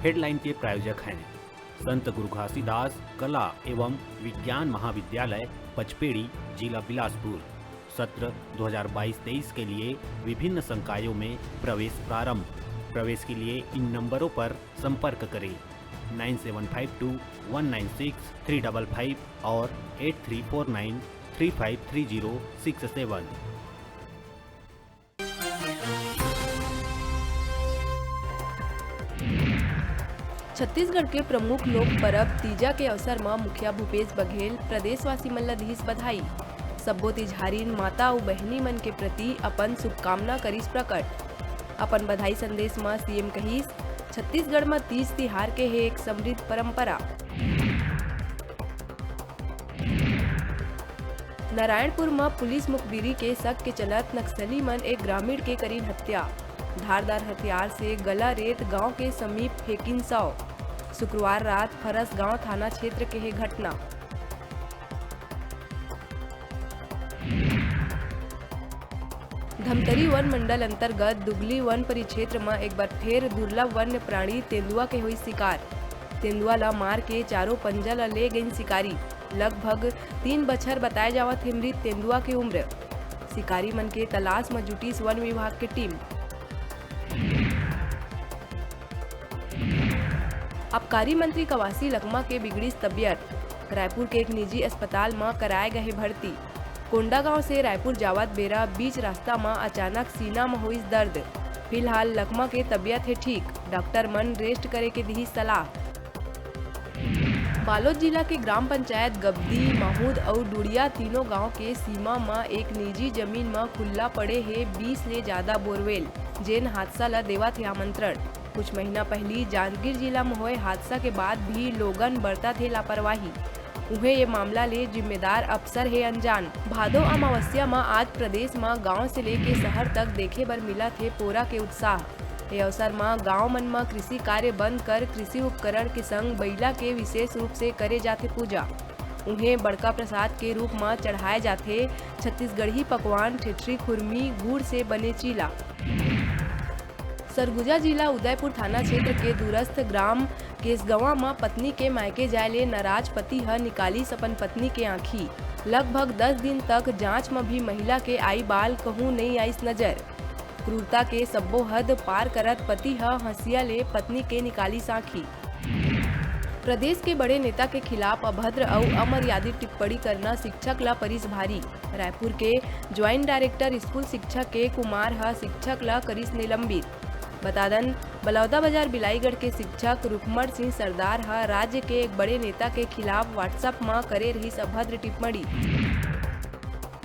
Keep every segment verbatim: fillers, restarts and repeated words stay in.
Headline के प्रायोजक हैं संत गुरु घासीदास कला एवं विज्ञान महाविद्यालय पचपेड़ी, जिला बिलासपुर। सत्र दो हज़ार बाईस तेईस के लिए विभिन्न संकायों में प्रवेश प्रारंभ। प्रवेश के लिए इन नंबरों पर संपर्क करें, nine seven five two one nine six three double five और eight three four nine three five three zero six seven. Chhattisgarh के प्रमुख लोक परब तीजा के अवसर म मुखिया भूपेश बघेल प्रदेशवासी मन ल दिहिस बधाई। सब्बो तिजहारिन माता अउ बहिनी मन के प्रति अपन शुभकामना करिस प्रकट। अपन बधाई संदेश म सीएम कहिस, छत्तीसगढ़ म तीज तिहार के हे एक समृद्ध परंपरा। नारायणपुर म पुलिस मुखबिरी के शक के चलत नक्सली मन एक ग्रामीण के करिन हत्या। धारदार हथियार से गला रेत गांव के समीप फेंकिन शव। शुक्रवार रात फरसगांव थाना क्षेत्र के हे घटना। धमतरी वन मंडल अंतर्गत दुगली वन परिक्षेत्र म एक बार फेर दुर्लभ वन्य प्राणी तेंदुआ के होइस शिकार। तेंदुआ ल मार के चारों पंजा ल ले गइन शिकारी। लगभग तीन बछर बताए जावत हे मृत तेंदुआ के उम्र। शिकारी मन के तलाश म जुटिस वन विभाग के टीम। आबकारी मंत्री कवासी लखमा के बिगड़िस तबियत। रायपुर के एक निजी अस्पताल म कराए गए भर्ती। कोंडागांव से रायपुर जावत बेरा बीच रास्ता म अचानक सीना म होइस दर्द। फिलहाल लखमा के तबियत हे ठीक, डॉक्टर मन रेस्ट करे के दिही सलाह। बालोद जिला के ग्राम पंचायत गब्दी, माहूद अउ डुड़िया तीनों गांव के सीमा म एक निजी जमीन म खुल्ला पड़े हे बीस ले जादा बोरवेल, जेन हादसा ल देवत हे आमंत्रण। कुछ महीना पहिली जांजगीर जिला म होए हादसा के बाद भी लोगन बरतत हे लापरवाही। उहें, ये मामला ले जिम्मेदार अफसर हे अनजान। भादो अमावस्या म आज प्रदेश म गांव से लेके शहर तक देखे बर मिलत हे पोरा के उत्साह। ए अवसर म गांव मन म कृषि कार्य बंद कर कृषि उपकरण के संग बइला के विशेष रूप से करे जाथे पूजा। उहें, बड़का प्रसाद के रूप म चढ़ाए जाथे छत्तीसगढ़ी पकवान ठेठरी खुरमी, गुड़ से बने चीला। सरगुजा जिला उदयपुर थाना क्षेत्र के दूरस्थ ग्राम केसगवा म पत्नी के मायके जाय ले नाराज पति ह निकालिस अपन पत्नी के आंखी। लगभग दस दिन तक जांच म भी महिला के आई बाल कहूं नइ आइस नजर। क्रूरता के सब्बो हद पार करत पति ह हंसिया ले पत्नी के निकालिस आंखी। प्रदेश के बड़े नेता के खिलाफ अभद्र अउ अमर्यादित टिप्पणी करना शिक्षक ला परिस भारी। रायपुर के ज्वाइंट डायरेक्टर स्कूल शिक्षा के कुमार ह शिक्षक ला करिस निलंबित। बता दन, बलौदाबाजार बिलाईगढ़ के शिक्षक रुकमण सिंह सरदार ह राज्य के एक बड़े नेता के खिलाफ WhatsApp म करे रहिस अभद्र टिप्पणी।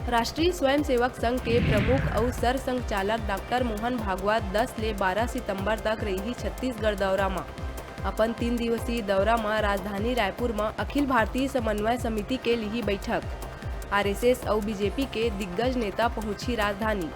राष्ट्रीय स्वयंसेवक संघ के प्रमुख अउ सर संघचालक डॉक्टर मोहन भागवत दस ले बारह सितंबर तक रइही छत्तीसगढ़ दौरा म। अपन तीन दिवसीय दौरा म राजधानी रायपुर म अखिल भारतीय समन्वय समिति के लिही बैठक। आरएसएस अउ बीजेपी के दिग्गज नेता पहुंची राजधानी।